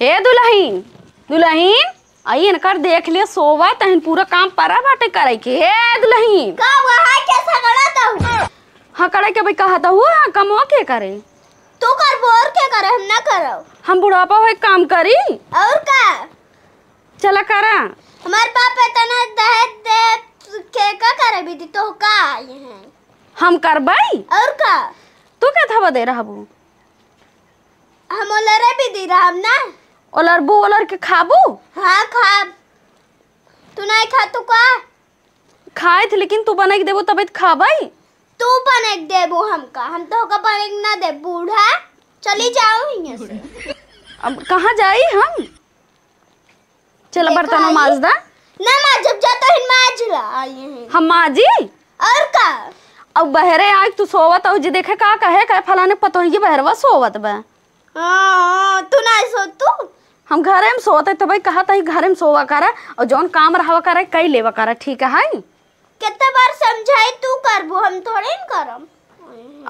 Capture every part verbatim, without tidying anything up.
ए दुलहिन, दुलहिन, आई इनकर देख ले, सोवत हइन, पूरा काम परा बाटे करे के। ए दुलहिन। का हुआ है, कैसा गलत हूँ? हाँ, करे के भाई कहत हूँ, हाँ, कमवा के करे? तू करबो और के करे, हम ना करब। हम बुढ़ापा होई काम करी। और का? चला करा। हमार बाप इतना दहेज दे के का करे विधि, तो का आई हैं? हम करबई। और का? तू का थवा दे रहबू? हम ओलरे विधि रहब ना। ओलरबू, ओलर के खाबू? हाँ, खाब। तू नहीं खा, तू का? खाए थे, लेकिन तू बना के देबू तबे तो खाबई। तू बना के देबू हमका, हम तो का बना के ना दे, बूढ़ा। चली जाओ यहाँ से। अब कहाँ जाई हम? चला, देखो बर्तन आई। माज दा। ना माजब, जा तो हिन माज ला, आई हैं। हम माजी? और का? अब बहरे आइक तू सोवत हो, जे देखे का कहे, कहे फलाने पतोहिए बहरवा सोवत बा। हाँ, तू ना सो तू। हम घरे में सोवत है, तो भाई कहत है घरे में सोवा करा, और जौन काम रहवा करा, कई लेवा करा, ठीक है? कितने बार समझाई तू करबू, हम थोड़े न करम।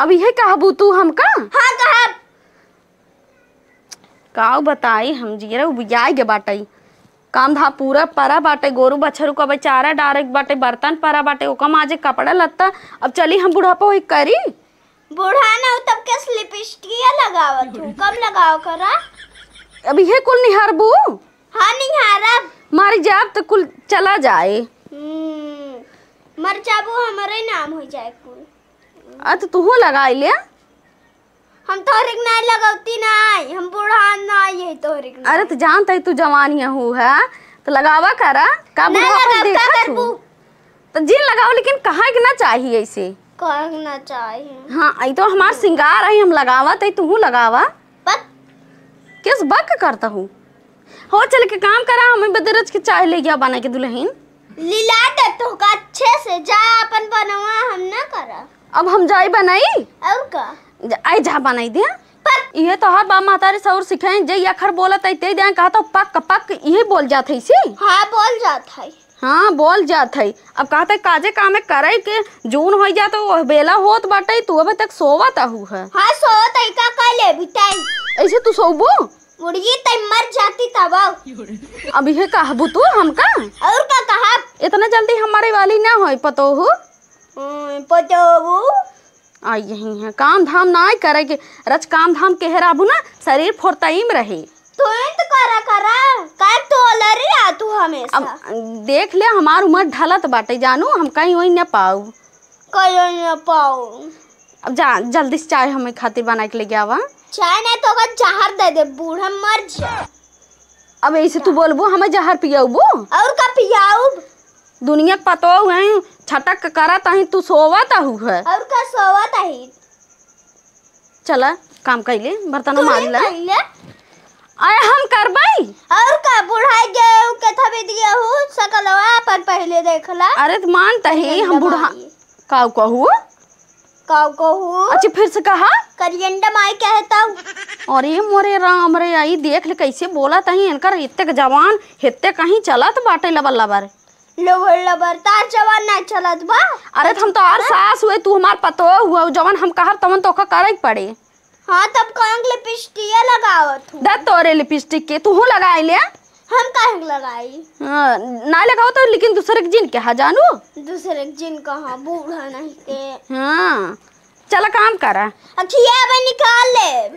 अब इहे कहबू तू हमका? हाँ, कहब। काऊ बताई हम, जियरा उबियाई गे बाटई। काम धाम पूरा परा बाटे, गोरू बछरू का बेचारा डारे के बाटे, बर्तन परा बाटे, ओका माजे, कपड़ा लत्ता। अब चली हम बुढ़ापा होई करी। बूढ़ा ना हो तब केस लिपस्टिक लगावत हूँ, कम लगाओ करा। अब इहे कुल निहारबू? हाँ, निहारब। मर जाब तो कुल चला जाए। हम्म, मर जाबू, हमारे नाम हो जाए कुल। आ, तो तुहू लगाई ले। हम तोहरे के नाई लगौती नाई, हम बूढ़ा नाई है तोहरे के नाई। अरे, तो जानत है तू जवान हू है, तो लगावा करा। का ना बुढ़ापा लगाब, का देखत करबू? हू? तो जिन लगाओ, लेकिन कहा के ना चाहिए ऐसे। कहा के ना चाहिए। हाँ, ई तो हमार सिंगार है, हम लगावत है, तुहू लगावा। बक। किस बक करत हू? हो, चल के काम करा, हमें बदरज के चाय ले गया बना के दुलहिन। लिला दे तो का अच्छे से, जा अपन बनवा, हम ना करा। अब हम जाई बनाई। और का? जा, आई जा बनाई दे। पक। इहे तोहार बाप महतारी सौर सिखाए, जे अखर बोलत है, ते दे कहत हो पक, पक, इहे बोल जात है इसे। हाँ, बोल जात है। हाँ, बोल जात है। अब कहत है काजे कामे करे के जून होई जात, वो बेला होत बाटे, तू अबे तक सोवत आहू है। हाँ, सोवत है, का कर ले बिताई? ऐसे तू सोबू? मुर्गी तई मर जाती तब। अब इहे कहबू तू हमका? और का कहब? इतना जल्दी हमारे वाली ना होई पतोहू। हम्म, पतोहू। आ यही है, काम धाम ना करे के, रच काम धाम के हेराबू ना, शरीर फुर्तईम रहे। तू ही तो करा करा, का तू अलरी रहा तू हमेशा। अब देख ले, हमार उम्र ढलत बाटे जानू, हम कहीं वहीं न पाऊ। कहीं न पाऊ। अब जा, जल्दी से चाय हमें खातिर बना के लेके आवा। चाय नहीं तो ओकर जहर दे दे, बूढ़ा मर जा। अब ऐसे तू बोलबू, हमें जहर पियाउबू? और का पियाउब? दुनिया के पतोह हैं, छटक के करत अहीं, तू सोवत अहू है। और का सोवत अही? चला, काम कइले, बर्तन तू माज ही ला। कइले? आए हम करबई। और का, बुढ़ाई गए, उ के थबे दिए हूँ, सकलवा अपन पहले देख ला। अरे त मान तही, हम करियंडा बुढ़ा-, माई। काऊ कहू? काऊ कहू? अच्छा, फिर से कहा। करियंडा माई कहता हूँ। अरे मोरे राम रे, आई देख ले कैसे बोलत अही, इनकर इत्ते के जवान, हित्ते कहीं चलत बाटे लबर लबर। लबर लबर, तार जवान ना चलत बा। अरे त हम तोहार सास हुए, तू हमार पतोह हुआ, जवन हम कहब तवन तोका करे के पड़े। हाँ, तब काहे के लिपस्टिक लगावत हूँ? दा तोरे लिपस्टिक के, तूहू लगाई ले। हम काहे के लगाई? हाँ, ना लगाओ तो, लेकिन दूसरे के जिन के हा जानू। दूसरे के जिन कहाँ, बूढ़ा नहीं के। हाँ, चला काम करा। अखिया अब निकाल ले।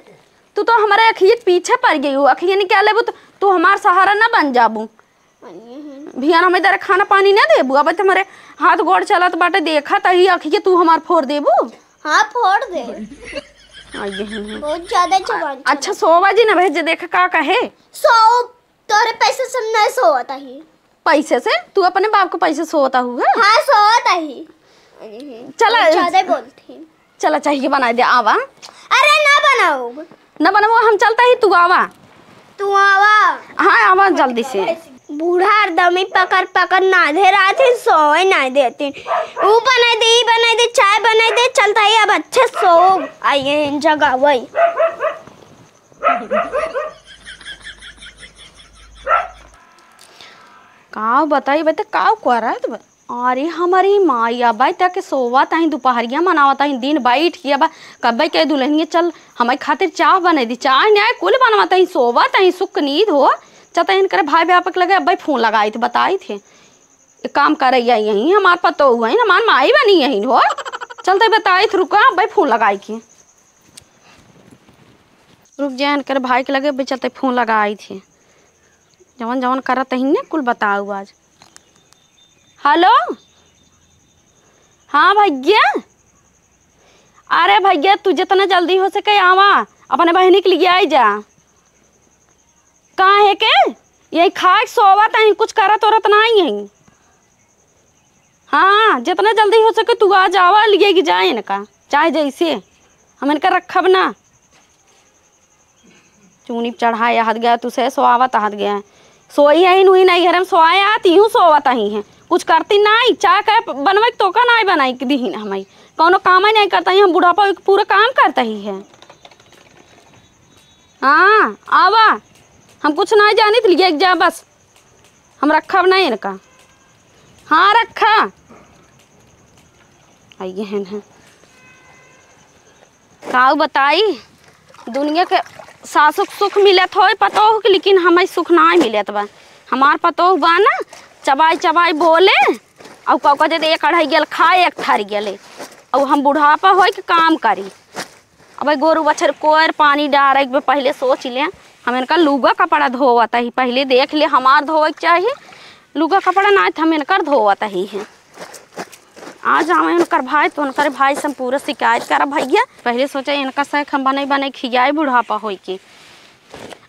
तू तो हमारे अखिए के पीछे पड़ गई हो, अखिए निकाल लेबू तो तू हमार सहारा ना बन जाबू। भियान हमें दरे खाना पानी ना देबू, अब तुम्हारे हाथ गोड़ चलत बाटे, देखा तही अखिए तू हमार फोड़ देबू। हाँ, फोड़ दे। आ, यही है। बहुत ज्यादा जवान अच्छा, चला। सोवा जी ना भेज, देख का कहे। सो, तोरे पैसे से नहीं सोवत अही। पैसे से? तू अपने बाप के पैसे सोवत अहू है? हाँ, सोवत अही। चला। बहुत ज्यादा बोलती। चला, चाय के बनाई दे, आवा। अरे, ना बनाऊब। ना बनाऊब, हम चलता ही, तू आवा। तू आवा। हाँ, आवा जल्दी से। बूढ़ा हरदमी पकड़ पकड़ नाधे रहथिन, सोए ना देथिन। ऊ बनाई दे, ई बनाई दे, चाय बनाई दे, चलता ही अब अच्छे सो आइए जगह वही। का बताई बते, का करत बा? अरे हमरी माई, अबै तक सोवत अहीं, दुपहरिया मनावत अहीं, दिन बैठ के अबै कब्बै के दुलहिनिया चल हमरी खातिर चाह बनै दी, चाह नाहीं कुल बनवत अहीं, सोवत अहीं, सुख नींद हो। चलत इनकरे भाई बाप के लगे अबै फोन लगाइत बताइत है। एक काम करैया यहीं हमार पतोहू है, हमार माई बनी यहीं हो। चलत बताइत रुका अबै फोन लगाई के। रुक जा इनकरे भाई के लगे अबै चलत फोन लगाइत है। जवन जवन करत अहीं ने कुल बताउ आज। हेलो, हाँ भैया, अरे भैया तू जितना जल्दी हो सके आवा, अपने बहिनी के लिए आई जा। काहे के? यही खाए के सोवत अहीं, कुछ करत ओरत नाहीं अहीं। हाँ, जितना जल्दी हो सके तू आ जावा, लिए के जाए इनका, चाहे जैसे, हम इनका रखब ना। चूनी पे चढ़ाए आहत गया, तुसे सोआवत आहत गया। सोई है नुई नहीं घर में सोआए आत, यूं सोवत अहीं हैं। कुछ करती नाहीं, चाह के बनवे के तोका नाहीं बनाई के दीहिन हमें। कौनो काम ही नाहीं करत अहीं, हम बुढ़ापा के पूरा काम करत अहीं हैं। हाँ, आवा, हम कुछ नाहीं जानित, लिए के जा बस। हम रखब नाहीं इनका। हाँ, रखा। आइए हैं, हैं। काऊ बताई, दुनिया के सासुक सुख मिलत होय पतोह के, लेकिन हमें सुख नाहीं मिलत बा। हमार पतोह बा ना, चबाई चबाई बोले, अउ का, का जदे एक अढ़ाई गल खाए, एक थारी गले, अउ हम बुढ़ापा होय के काम करी। अबे गोरू बछर कोयर पानी डारे के पहिले सोच ले, हम इनका लुगा कपड़ा धोवत ही, पहिले देख ले हमार धोवे के चाही, लुगा कपड़ा ना त हम इनकर धोवत ही हैं। आ जावे उनकर भाई, तो उनकर भाई से हम पूरा शिकायत करब भैया। पहिले सोचे इनका से हम बने बने खियाए बुढ़ापा होई के।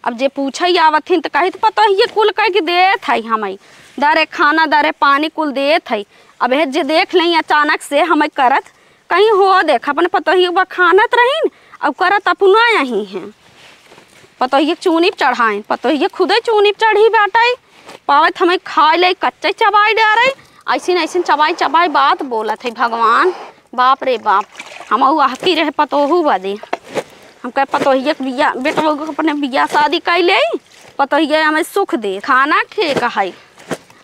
अब जे पूछे आवत हिन त कहित पतोहिए कुल कह के देत है हमें, दरे खाना दरे पानी कुल देत है। अब हे जे देख लें अचानक से हमें करत, कहीं हो देख अपने पतोहिए बखानत रहीन, अब करत अपना यहीं हैं। पतोहिए के चूनी पे चढ़ाइन, पतोहिए खुदे चूनी पे चढ़ी बाटै, पावत हमें खाए ले कच्चे चबाई डारै, ऐसिन ऐसिन चबाई चबाई बात बोलत है भगवान। बाप रे बाप, हम ऊ अहकी रहे पतोहू बदे। हम कहे पतोहिए के बिया, बेटवा के अपने बिया शादी कइ ले, पतोहिए हमें सुख दे, खाना खे कहै।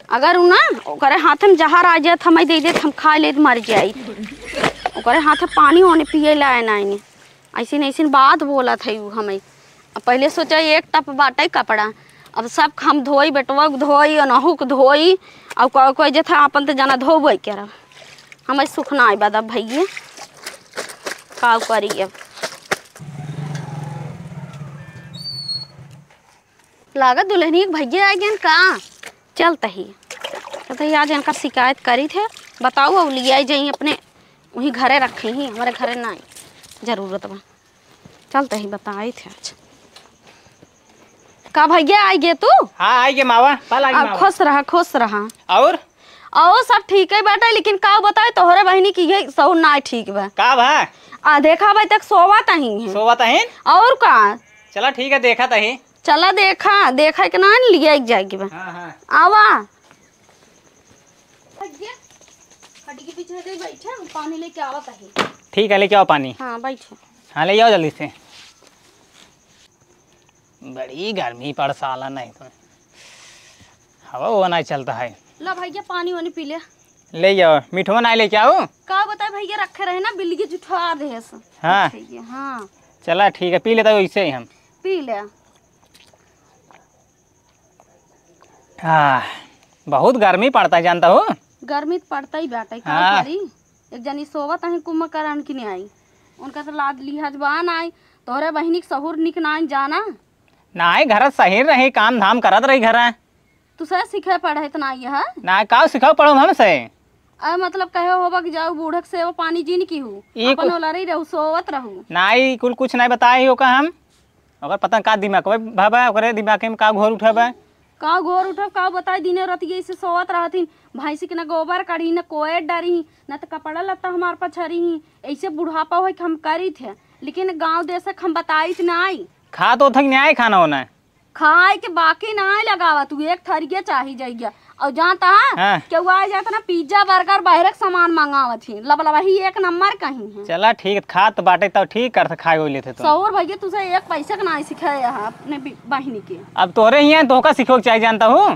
अगर उ ना, ओकरे हाथे में जहर आ जात, हमें दे देत, हम खाए लेत मर जाई। ओकरे हाथे पानी ओने पिए लाए नाई ने। ऐसिन ऐसिन बात बोलत है उ हमें। अब पहिले सोचा एक टप बाटै कपड़ा, अब सब हम धोई, बेटवा के धोई, ओनहू के धोई, अब कोई कोई जथा अपन त जना धोबै करब। हमें सुख नाई बा भैया, का करी अब। लागत दुलहनिया के भैया आ गएन का? चलत ही, चलत ही आज इनकर शिकायत करी थे, बताऊ अब लियाई जाई अपने वहीं घरे रखे ही, हमरे घरे नाई जरूरत बा। चलत ही बताई थे आज। का भैया आई गे तू? हाँ, आई गे मावा, पल आई आ, मावा। खुश रहा, खुश रहा। और? और सब ठीक है बेटा, लेकिन का बताए तोहरे बहिनी की ये सहूर नाई ठीक बा। का बा? आ देखा भाई तक सोवत अहीं है। सोवत अहीं? और का? चला ठीक है, देखत ही। चला देखा, देखा के ना लिया एक जाए के बा। हाँ, हाँ। आवा। खटिया, खटिया के पीछे दे बैठे, हम पानी लेके आवत ही। ठीक है, लेके आओ पानी। हाँ, बैठे। हाँ, ले आओ जल्दी से। बड़ी गर्मी पड़ साला, नहीं तो हवा वो नहीं चलता है। ला भैया, पानी वानी पी ले। ले जाओ, मिठवा नाई लेके आओ। का बताए भैया, रखे रहे ना, बिल्ली के जुठा दे है सब। हाँ। भैया, हाँ। चला ठीक है, पी लेता वैसे ही हम। पी ले। आह, बहुत गर्मी पड़ता है, जानता हो? गर्मी तो पड़ता ही बाटे, का हाँ। करी? एक जनी सोवत अहीं कुंभकर्ण की नहीं आई, उनका तो लाज लिहाज बा नाई, तोहरे बहिनी के सहूर निक नाई जाना। नाई, घर सही रही, काम धाम करत रही घर। तू से सीखे पढ़े त नाई है? नाई, का सिखाओ पढ़ो हमसे? अरे मतलब कहे होबा कि जाऊ बूढ़क सेवा पानी जिन की हूँ, ई अपन कु- ओलरी रहू, सोवत रहू। नाई, कुल कुछ नाई बताए ही ओका हम। ओकर पता न का दिमाग बा, भाबा, ओकरे दिमाग में का घोर उठा बा। का घोर उठब, का बताई, दिने रतिये से सोवत रहथिन, भैंसी के न गोबर काढ़ी, न कोयर डारी, न त कपड़ा लत्ता हमार पछरी ही। ऐसे बुढ़ापा होई के हम करी थे, लेकिन गाँव देश के हम बताई थे नाई। खा तो थक न्याय खाना होना है। खाए के बाकी नाई लगावा, तू एक थरिये चाही जाइया। और जानता है, हाँ। केहू आ जाता ना, पिज्जा, बर्गर, बाहर के सामान मंगावत ही, लबलबही एक नंबर कहीं है। चला ठीक, खात बाटे तब ठीक करत, खाए होई लेते तो। सहूर भैया, तुझे एक पैसे का नाई सिखाए है अपने बि-, बहिनी के। अब तोहरे ही है, तोहका सिखो के चाही, जानता हूँ।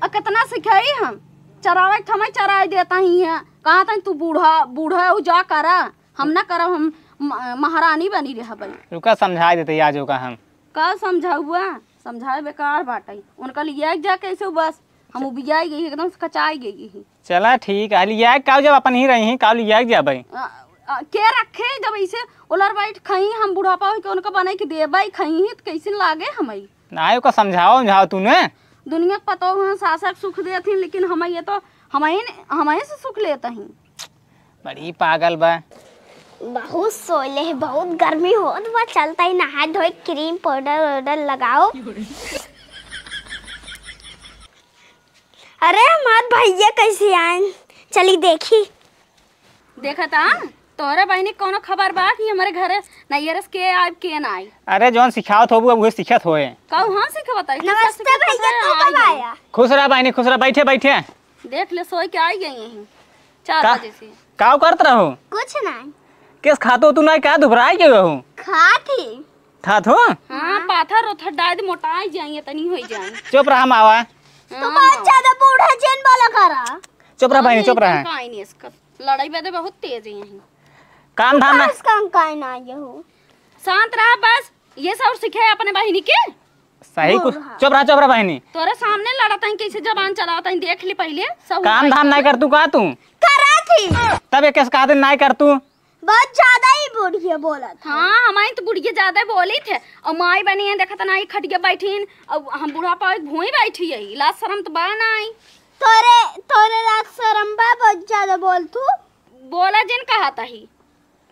आ, कितना सिखाई हम? चरावे के थमा चराए देता ही है। कहा था तू बूढ़ा, बूढ़ा हो जा करा, हम ना करब, हम म-, महारानी बनी रहबे। रुका, समझाए देते आज ओका हम। का समझाउबा? समझाए बेकार बाटे। उनका लिया के जा कैसे बस, हम उबियाई गई, एकदम से कचाई गई ही। चला ठीक है, लिया के काउ जब अपन ही रही, काउ लिया के जाबे? आ, आ, के रखे जब ऐसे ओलर बैठ खई, हम बुढ़ापा होई के उनका बनाई के देबे खई ही, तो कैसे लागे हमें? ना, ओका समझाओ, समझाओ तूने। दुनिया के पतोह हैं, सासक सुख देत ही, लेकिन हमें ये तो, हमें, हमें से सुख लेता ही। बड़ी पागल बा। बहुत सोले है, बहुत गर्मी होत बा, चलता ही नहाए धोए, क्रीम पाउडर वाउडर लगाओ। अरे हमार भैया कैसे आए, चली देखी। देखा था, तोहरे बहिनी कौनो खबर बा कि हमरे घरे नैहर से के आइब, के ना आई? अरे जौन सिखावत होबू, अब उहे सिखत होए। कहू हाँ सिखवत आई? नमस्ते भैया, तू कब आया? खुश रहा बहिनी, खुश रहा, बैठे, बैठे। देख ले, सोई के आई गई यहीं चार का, बजे से। का करत रहो? कुछ नहीं। केस खातो तू नहीं, का दुबराई गए हो? खात ही। खात हो? हाँ, पाथर उथर डाद मोटाई जाइए, तनी होई जाए। चुप रहा मावा। तू हाँ, बहुत मावा। ज्यादा बूढ़ा जेन वाला करा। चुप रहा बहिनी, चुप रहा। काई नहीं इसका। लड़ाई बदे बहुत तेज है यहीं। काम धाम ना। बस काम काई ना ये हो। शांत रहा बस। ये सब सीखे अपने बहिनी के। सही कुछ। बूढ़ा। चुप रहा, चुप रहा बहिनी। तोरे सामने लड़त हैं, कैसे जबान चलावत हैं, देख ली पहले। सब काम धाम नहीं कर तू का तू? करा थी। तब ये कैसे कहा दिन नहीं कर तू? बहुत ज्यादा ही बुढ़िया बोलत है। हाँ, हमारी तो बुढ़िया ज्यादा बोली थे। और माई बनी है, देखत ना, ई खटिया बैठीन, और हम बुढ़ापा भूई बैठी है, लाज शरम तो बा ना आई। तोरे, तोरे लाज शरम बा, बहुत ज्यादा बोल तू। बोला जिन कहा तही,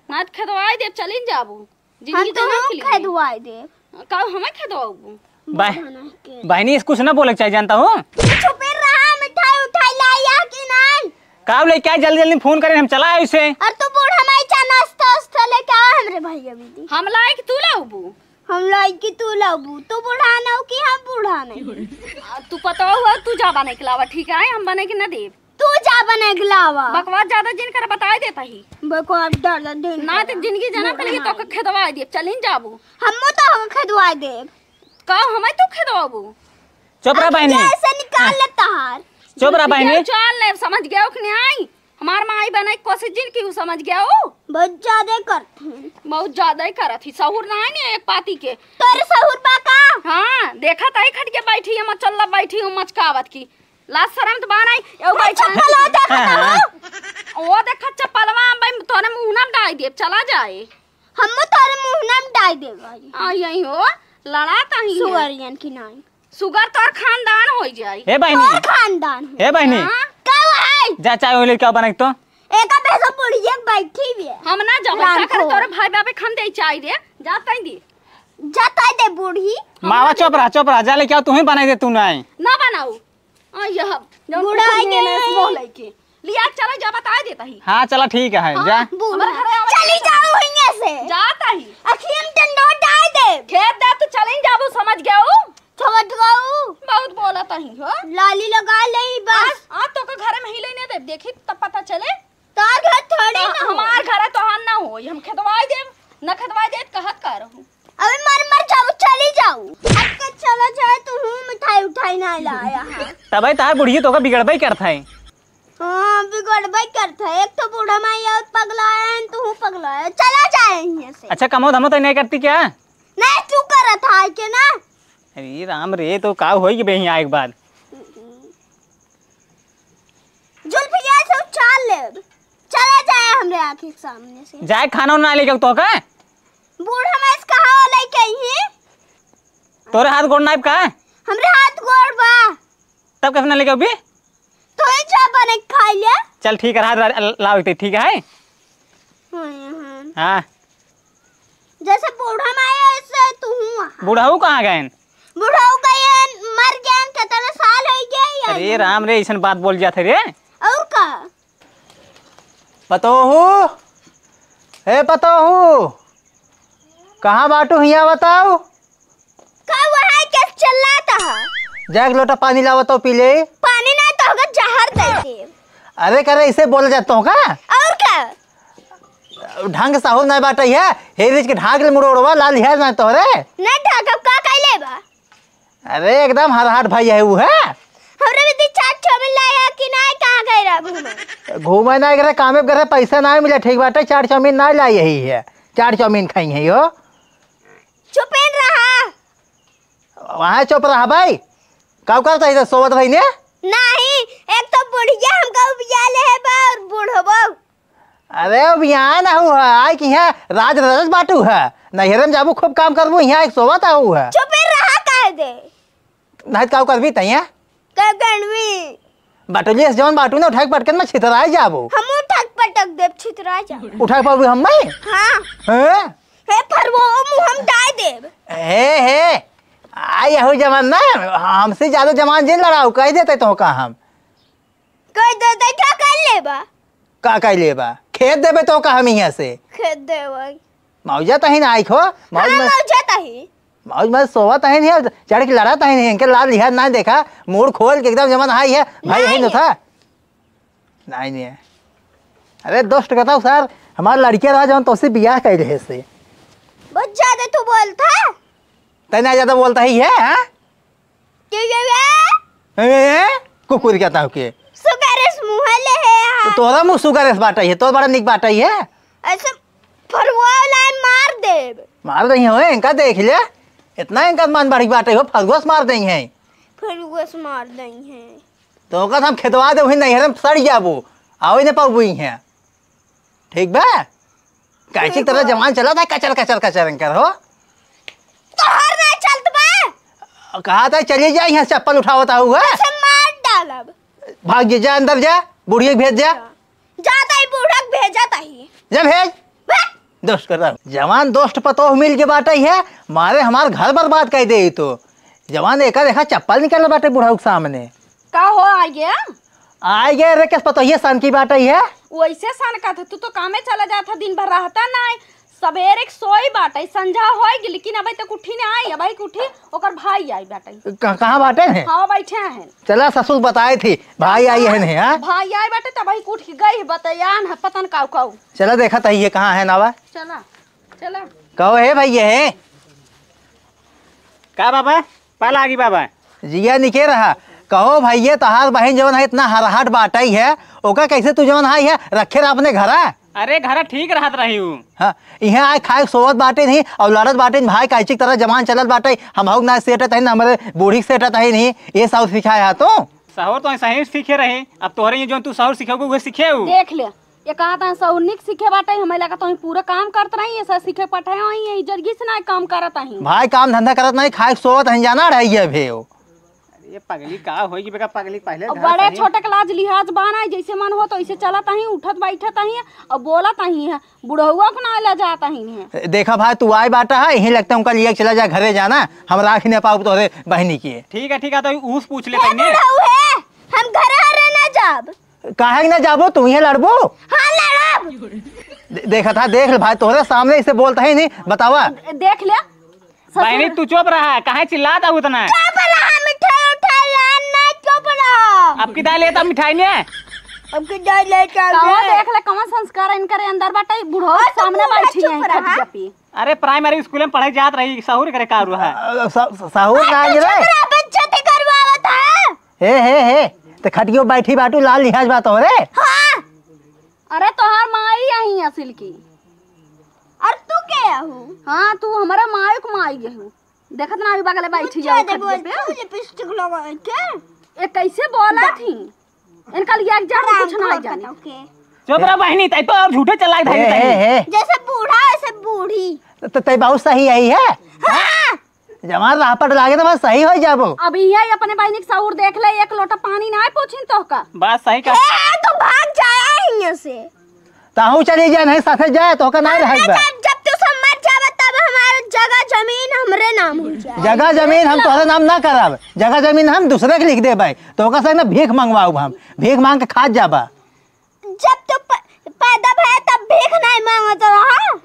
ना तो खेदवाई देब, चलिन जाबू। हम जिंदगी तो तो ना हम खिली। खेदवाई देब। का हमें खेदवाबू? बाय। बूढ़ा नहीं के। बहिनी, इसको कुछ ना बोले के चाहिए, जानता हो? चुपे रहा, मिठाई उठाई लाया कि नहीं? का लेके आए, जल्दी जल्दी फोन करें, हम चला आए उसे। और तू बूढ़ा माई चा नाश्ता उस्ता लेके आ हमरे भैया दीदी। हम लाए कि तू लाउबू? हम लाए कि तू लाउबू? तू बूढ़ा ना हो कि हम बूढ़ा नहीं? आ, तू पता हो, तू जा बने के लावा, ठीक है? हम बने के ना देब। तू जा बने के लावा। बकवास ज्यादा जिन कर, बताए देता ही। बकवास ज्यादा जिन ना कर। तो जिंदगी जना पहले तो खेदवा देब, चलिन जाबू। हमो तो खेदवा देब। का हमें तू खेदवाबू? चुप रहा बहिनी। ऐसे निकाल लेता हार। चुप रहा बहिनी। चल ले, समझ गया कि नहीं आई? हमार माई बने की कोशिश जिन की, उ समझ गया हो? बहुत ज्यादा करत हैं। बहुत ज्यादा ही करत ही, सहूर ना है नहीं एक पाती के। तोरे सहूर बा का? हाँ, देखा ताई खटिया बैठी है, मचल्ला बैठी हूँ, मचकावत की। लाज शरम तो बा नहीं, एउ मैं बैठा है। चप्पल हो देखा था। ओ देखा चप्पलवा, भाई तोरे मुंह ना डाल दे, चला जाए। हमो तोरे मुंह ना डाल दे भाई। आ यही हो, लड़ा ताही है। सुअरियन की नाई। सुगर तोर खानदान हो जाई। हे बहिनी। तोर खानदान हो। हे बहिनी। हाँ? का है? जा चाय ओले क्या बनाई तो? एका भैंसा बुढ़िया बैठी भी है। हम ना जाबे, राम का करे को। तोरे भाई बाबे खान दे चाय दे, जा ताई दे। जा ताई दे बूढ़ी। मावा चुप रहा, चुप रहा, जा लेके आओ, तू ही बनाई दे, तू नहीं। ना बनाऊ। आ यह, जब बूढ़ा कुछ आगे। मेहनत से बोले के। लिया चला जा, बताए देता ही। हाँ, चला ठीक है, हाँ, जा। बूढ़ा। हमारे घरे आवे चली जाओ हियां से। जाता ही। अखियन के नोट आए दे। खेत दे तो चलिन जाबू, समझ गया हूँ। समझ गऊ। बहुत बोलत ही हो। लाली लगा ले बस। आज, आज तो का घर में ही लेने दे, देखी तब पता चले। तार घर थोड़ी ना हो। हमार घर है तो हम ना हो, हम खेदवाई देब, न खेदवाई देब, कहत का रहू। अबे मर मर जाऊ, चली जाऊ। अब के चला जाए तो हूँ मिठाई उठाई ना लाया है। तबे तार बुढ़िया तो का बिगड़बे करत है। हाँ, बिगड़बे करत है। एक तो बूढ़ा माई और पगला है, तू हूँ पगला है। चला जाए यहाँ से। अच्छा, कमो धमो तो नहीं करती क्या? नहीं, तू करत है के ना? अरे राम रे, तो का होई के बे यहाँ एक बार? जुल्फिया से उछाल ले। चला जाए हमरे आँखी के सामने से। जाए खाना उना लेके तो का? बूढ़ा मैं इसका हवा लेके ही। तोरे हाथ गोड़ नाइब का? हमरे हाथ गोड़ बा। तब कैसे ना लेके अभी? तो ही जा बने खा ले। चल ठीक है, हाथ ला-, लाओ इतने, ठीक है? हाँ, हाँ। हाँ। जैसे बूढ़ा माया ऐसे तू हुआ। बुढ़ऊ कहाँ गए? बुढ़ऊ गए, मर गए, कितने साल हो गए या अरे नहीं? राम रे, ऐसन बात बोल जाते रे। और का? पतोहू, हे पतोहू, कहाँ बाटू हिया बताओ? का हुआ है, क्या चिल्लाता है? जा एक लोटा पानी लावा तो पी ले। पानी ना तो होगा, जहर दे दे। अरे करे, इसे बोला जाता हो का? और का? ढंग साहू नहीं बाटे है, हे रिच के ढाक ले मुड़ोड़वा, लाल है ना तोहरे। नहीं ढाकब, का कैले बा? अरे एकदम हरहाट भाई है वो है। हमरे भी दी चार चाउमीन लाया कि नाहीं, कहाँ गए रहा घूमे? घूमे नाहीं गए, कामे गए, पैसा नाहीं मिला, ठीक बाटे, चाट चाउमीन नाहीं लाई यही है, चाट चाउमीन खाई है यो। चुपेन रहा। वहाँ चुप रहा भाई, का करत है, सोवत रही ने? नाहीं, एक तो बुढ़िया हमका उबिया ले है बा और बूढ़बो। अरे, अब यहाँ ना हुआ, आइ कि यहाँ राज रजत बाटू है, नैहरे में जाबू, खूब काम करबू, यहाँ एक सोवत आहू है। चुपे रहा कह दे। नहीं तो का करबी तैया? का करबी? बटुलिया से जौन बाटू ना, उठाइ के पटकन में छितराइ जाबू। हम उठाइ के पटक देब, छितराइ जाबू। उठाइ के पाबू हम मैं? हाँ। हैं? हे फरवो, मुँह हम डाइ देब। हे, हे, आ यहू जवान ना, हमसे ज्यादा जवान जिन लड़ाऊ, कह देते तो का हम। कह देते, का कर लेबा? का कर लेबा? खेत देबे तो का हम यहाँ से? खेत देबे। मौजा तही ना आइखो, मौज हाँ, में, मौजा तही। मौज में सोवत तही नहीं, चढ़ के लड़त तही नहीं, इनके लाल लिहाज ना देखा, मूड़ खोल के एकदम जमन हाई है, भाई है नहीं। न था? नहीं, नहीं है। अरे दोस्त कहता हूँ सर, हमार लड़के रहा जौन तोसे बियाह कर रहे से। बहुत ज्यादा तू बोलता। तैने ज्यादा बोलता ही है, हाँ? के, के, के? ए, ए, कुकुर कहता हूँ के? सुगरेस मुँह ले है तो यहाँ। तोरा मुँह सुगरेस बाटइ है, तोर बड़ा निक बाटइ है। ऐसे फरुआ लाए मार देब। मार दही हो, इनका देख ले। इतना इनका मन बढ़ी बाटइ हो, फरुआ से मार दही है। फरुआ से मार दही है। तो ओकर हम खेतवा दे, वही नैहर में सड़ जाबो, आवे न पाबो ही है। ठीक बा? कैची तरह जवान चलत है, कचर, कचर, कचर कर हो। तोहर ना चलत बा। कहा था चली जा, यहाँ चप्पल उठावत आऊ है। ऐसे मार डालब। भाग जा, जा अंदर जा, बुढ़िया के भेज जा। जा ताई, बूढ़ा के भेजा ताई। जा भेज। बे। दोस्त कर रहा हूँ। जवान दोस्त पतोह मिल के बाटइ है, मारे हमार घर बर्बाद कर दे तो। जवान एका देखा चप्पल निकल बाटे बुढ़ऊ के सामने। का हो आइ गया? आइ गया रे, कस पतोहिया सन की बाटइ है? वैसे सन का था, तू तो कामे चला जात था, दिन भर रहता नाहीं। सबेरे के सोई बाटइ, संझा होइ गई, लेकिन अबही तक उठी नाहीं, अबही के उठी, ओकर भाई आइ बाटइ। क-, कहाँ बाटे हैं? हाँ, बैठे हैं। चला ससुर बताए थी, भाई आई है नहीं, हाँ? भाई आइ बाटे, तबही के उठ के गई, बतयान है, पता न काऊ काऊ। चला देखा तही ये कहाँ है नावा? चला, चला। कहो हे भैया, हे। का बाबा? पाला आगी बाबा। जिया निके रहा। कहो भैया, तहार बहिन जवन है, इतना हरहट बाटइ है, ओका कैसे तू जवन है, है, रखे रहा अपने घरा? अरे, घरा ठीक रहत रही हूँ। हाँ, इहाँ आइ खाए सोवत बाटे नहीं, और लड़त बाटे नहीं, भाई काइचिक तरह जमान चलत बाटे, हम हौक ना सेटत है, ना हमरे बूढ़ी के सेटत है नहीं, ये सब सिखाया तू? सहूर तो सही सीखे रही, अब तोहरे ये जौन तू सहूर सिखेबू, उहे सीखे उ। देख ले, ये कहत हैं सहूर निक सीखे बाटे, हमें लगा तो पूरा काम करत रही, ऐसा सीखे पठाए होई, ये जरगी से ना काम करत ही। भाई काम धंधा करत नहीं, खाए सोवत हैं, जाना रही है भेव। अरे पगली का होई कि बेका पगली पहले अब घर बड़े सही। छोटे के लाज लिहाज बाना, जैसे मन हो तो ऐसे चलत ही, उठत बैठत ही, और बोलत ही है, बुढ़ौआ को ना ले जात ही है। देखा भाई, तू आए बाटा है, यहीं लगता है उनका लिए चला जा घरे जाना, हम राख ही ना पाउब तोहरे बहिनी के। ठीक है, ठीक है, तो ऊस पूछ ले ए, पहले। बुढ़ऊ है, हम घरे हरे ना जाब। काहे ना जाबो, तू इहे लड़बो? हाँ, लड़ब। दे-, देखा था, देख ले भाई, तोहरे सामने इसे बोलता ही नहीं, बतावा। देख ले। बहनी, तू चुप रहा, काहे चिल्लात है उतना? चुप रहा, मिठाई उठाई लान ना, चुप रहा। अब की दाल लेता मिठाई ने? अब की दाल लेता कहो, देख ले, कौन संस्कार इनकरे अंदर बाटे, बुढ़ऊ और तू सामने बूढ़ा बैठी चुप है, रहा। खटिया पे। अरे, प्राइमरी स्कूल में पढ़े जात रही, सहूर करे का रुआ है? अ, स-, स-, सहूर अब ना तू गिरे। चुप रहा, बेइज्जती करवावत है। हे, हे, हे, ते खटियो बैठी बाटू, लाल लिहाज बात हो रे। हाँ। अरे, तोहार माई यहीं असिल की। और तू के आहू? हाँ, तू हमारा माई को माई गहू। देखत ना अभी बगले बैठी जाओ खटिया पे। तू लिपस्टिक लगा के। ए, कैसे बोला थी? इनका लिए एक जन कुछ ना जाने। चुप रह बहनी, तै तो और झूठे चला ए, ए, ए। जैसे बूढ़ा, वैसे बूढ़ी। तो तै बहुत सही आई है। हाँ। जवान राह पर लागे तो बस सही हो जाबो। अब ये अपने बहनी के सहूर देख ले, एक लोटा पानी ना पूछिन तो का। बात सही का। ए, तू भाग जाए हियां से। ताहू चली जा, नहीं साथे जाए, तो का ना रहे बा। जब, जब तू सब मर जाबे, तब हमारा जगह जमीन हमरे नाम हो जाए। जगह जमीन हम तोहरे नाम ना करब, जगह जमीन हम दूसरे के लिख देबे, तो का से ना भीख मंगवाऊ हम, भीख मांग के खात जाबा। जब तू प-, पैदा भया तब भीख नहीं मांगत रहा।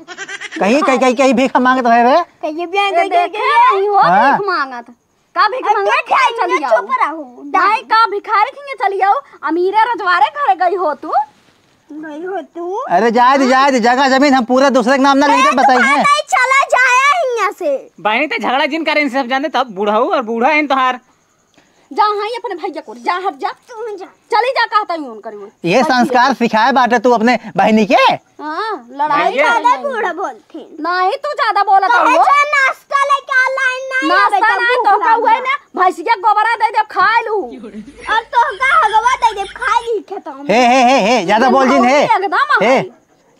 कहीं, कहीं, कहीं, कहीं भीख मांगत रहे रे। कहीं भी ए, आगे देखे गए। नहीं हो हाँ। भीख मांगत। का भीख अरे मांगत तू खाई चली चुप आओ। रहो। नहीं, का भिखारी खिंगे चली आओ। अमीरे रजवारे घरे गई हो तू। गई हो तू। अरे जाए दे, जाए दे, जगह जमीन हम पूरा दूसरे के नाम ना लेके ए, बताई है। नहीं चला जाया हियां से। बहनी ते झगड़ा जिन करे इनसे सब जाने तब बुढ़ऊ और बूढ़ा है तोहार। जा, हाँ, ये अपने भैया को, जा, हट जा। तू जा। चली जा, कहता हूँ उनकर वो। ये संस्कार सिखाए बाटे तू अपने बहिनी के? हाँ, लड़ाई भैया। ज्यादा बूढ़ा बोलथिन। नहीं, तू ज्यादा बोलत कहे हो। जा, नाश्ता लेके आ, लाइन नहीं है नाश्ता बेटा, नहीं, भूख तो का लाग हुआ है गया। ना, भैंसिया गोबरा दे दे, खाए लू। और तो का हगवा दे दे, खाए ली खेतों में। हे, हे, हे, हे, ज्यादा बोल जिन, हे। एकदम हे। है।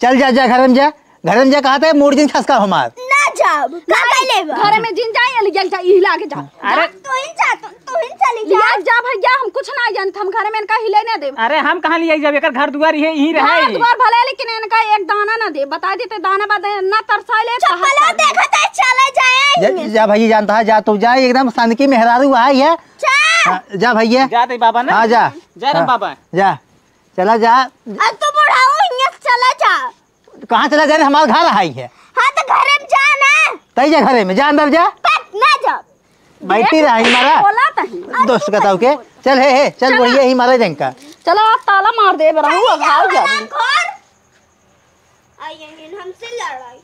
चल जा, जा, घर में जा, घर में जा, कहा थे मूड जिन खसका हमार। ना जाब, का नहीं, कर लेबा? घर में जिन जाए, ले जा, जा, ई लागे जा। अरे। तू ही जा, तू, तू ही चली जा। लिया जा भैया, हम कुछ ना जानत, हम घर में इनका हिले ना देब। अरे हम कहाँ लिया जाब, एकर घर दुआर ये यहीं रहे। घर दुआर भले, लेकिन इनका एक दाना ना दे, बता देते दाना बाद ना तरसाए ले, चप्पल कहाँ देखत है, चला जाए जा, यहीं। जा भैया, जानता है, जा तू जा, एकदम सन की मेहरारू आई है। जा। हाँ, जा भैया। जा दे बाबा ना। हाँ, जा। जा रे हाँ, बाबा। जा, चला जा। अब तू बुढ़ाऊ हियां से चला जा। कहाँ चला जाए? हमार घर आई है। हाँ, तो घरे में जा ना। तई जा घरे में, जा अंदर जा। पट ना जा। बैठी रही मारा। बोला तही। दोस्त का ताऊ के। चल, हे, हे, चल, चला। बढ़िया ही मारा जंका। चलो, आप ताला मार दे, बराऊ, चली अब आओ जा, जा। बना घर। आई हैं हमसे लड़ाई।